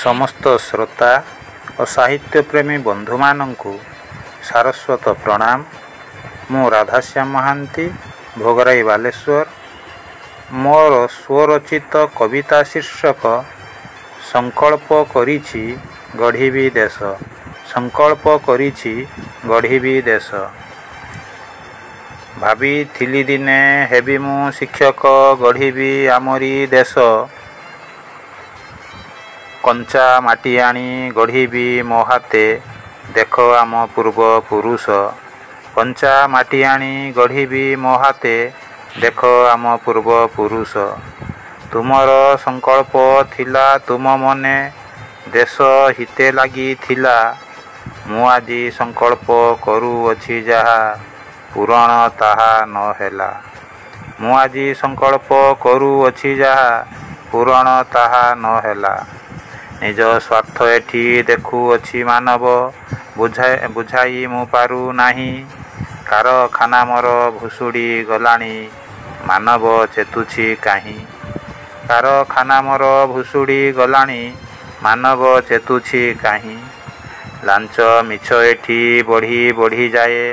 ସମସ୍ତ ଶ୍ରୋତା ଓ ସାହିତ୍ୟପ୍ରେମୀ ବନ୍ଧୁମାନଙ୍କୁ ସାରସ୍ୱତ ପ୍ରଣାମ। ମୁଁ ରାଧାଶ୍ୟାମ ମହାନ୍ତି, ଭୋଗରାଇ, ବାଲେଶ୍ୱର। ମୋର ସ୍ୱରଚିତ କବିତା ଶୀର୍ଷକ ସଂକଳ୍ପ କରିଛି ଗଢ଼ିବି ଦେଶ। ସଂକଳ୍ପ କରିଛି ଗଢ଼ିବି ଦେଶ। ଭାବିଥିଲି ଦିନେ ହେବି ମୁଁ ଶିକ୍ଷକ, ଗଢ଼ିବି ଆମରି ଦେଶ। କଞ୍ଚା ମାଟି ଆଣି ଗଢ଼ିବି ମୋ ହାତେ, ଦେଖ ଆମ ପୂର୍ବ ପୁରୁଷ। କଞ୍ଚା ମାଟି ଆଣି ଗଢ଼ିବି ମୋ ହାତେ, ଦେଖ ଆମ ପୂର୍ବ ପୁରୁଷ। ତୁମର ସଂକଳ୍ପ ଥିଲା ତୁମ ମନେ, ଦେଶ ହିତେ ଲାଗିଥିଲା। ମୁଁ ଆଜି ସଂକଳ୍ପ କରୁଅଛି ଯାହା, ପୂରଣ ତାହା ନ ହେଲା। ମୁଁ ଆଜି ସଂକଳ୍ପ କରୁଅଛି ଯାହା, ପୂରଣ ତାହା ନ ହେଲା। ନିଜ ସ୍ୱାର୍ଥ ଏଠି ଦେଖୁଅଛି ମାନବ, ବୁଝାଇ ମୁଁ ପାରୁନାହିଁ। କାରଖାନା ମୋର ଭୁଷୁଡ଼ି ଗଲାଣି, ମାନବ ଚେତୁଛି କାହିଁ? କାରଖାନା ମୋର ଭୁଷୁଡ଼ି ଗଲାଣି, ମାନବ ଚେତୁଛି କାହିଁ? ଲାଞ୍ଚ ମିଛ ଏଠି ବଢ଼ି ବଢ଼ିଯାଏ,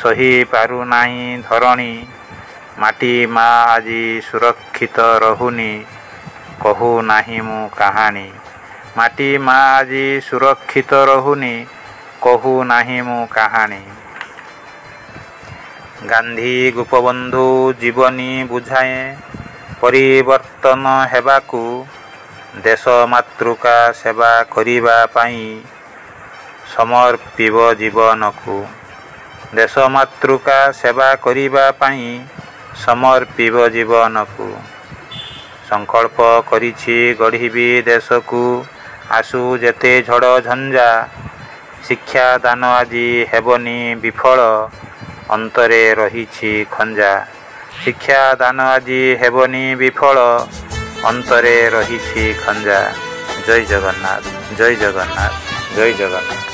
ସହି ପାରୁନାହିଁ ଧରଣୀ। ମାଟି ମା ଆଜି ସୁରକ୍ଷିତ ରହୁନି, କହୁନାହିଁ ମୁଁ କାହାଣୀ। ମାଟି ମା ଆଜି ସୁରକ୍ଷିତ ରହୁନି, କହୁନାହିଁ ମୁଁ କାହାଣୀ। ଗାନ୍ଧୀ ଗୋପବନ୍ଧୁ ଜୀବନୀ ବୁଝାଏ ପରିବର୍ତ୍ତନ ହେବାକୁ, ଦେଶ ମାତୃକା ସେବା କରିବା ପାଇଁ ସମର୍ପିବ ଜୀବନକୁ। ଦେଶ ମାତୃକା ସେବା କରିବା ପାଇଁ ସମର୍ପିବ ଜୀବନକୁ। ସଂକଳ୍ପ କରିଛି ଗଢ଼ିବି ଦେଶକୁ, ଆସୁ ଯେତେ ଝଡ଼ ଝଞ୍ଜା। ଶିକ୍ଷାଦାନ ଆଜି ହେବନି ବିଫଳ, ଅନ୍ତରେ ରହିଛି ଖଞ୍ଜା। ଶିକ୍ଷାଦାନ ଆଜି ହେବନି ବିଫଳ, ଅନ୍ତରେ ରହିଛି ଖଞ୍ଜା। ଜୟ ଜଗନ୍ନାଥ, ଜୟ ଜଗନ୍ନାଥ, ଜୟ ଜଗନ୍ନାଥ।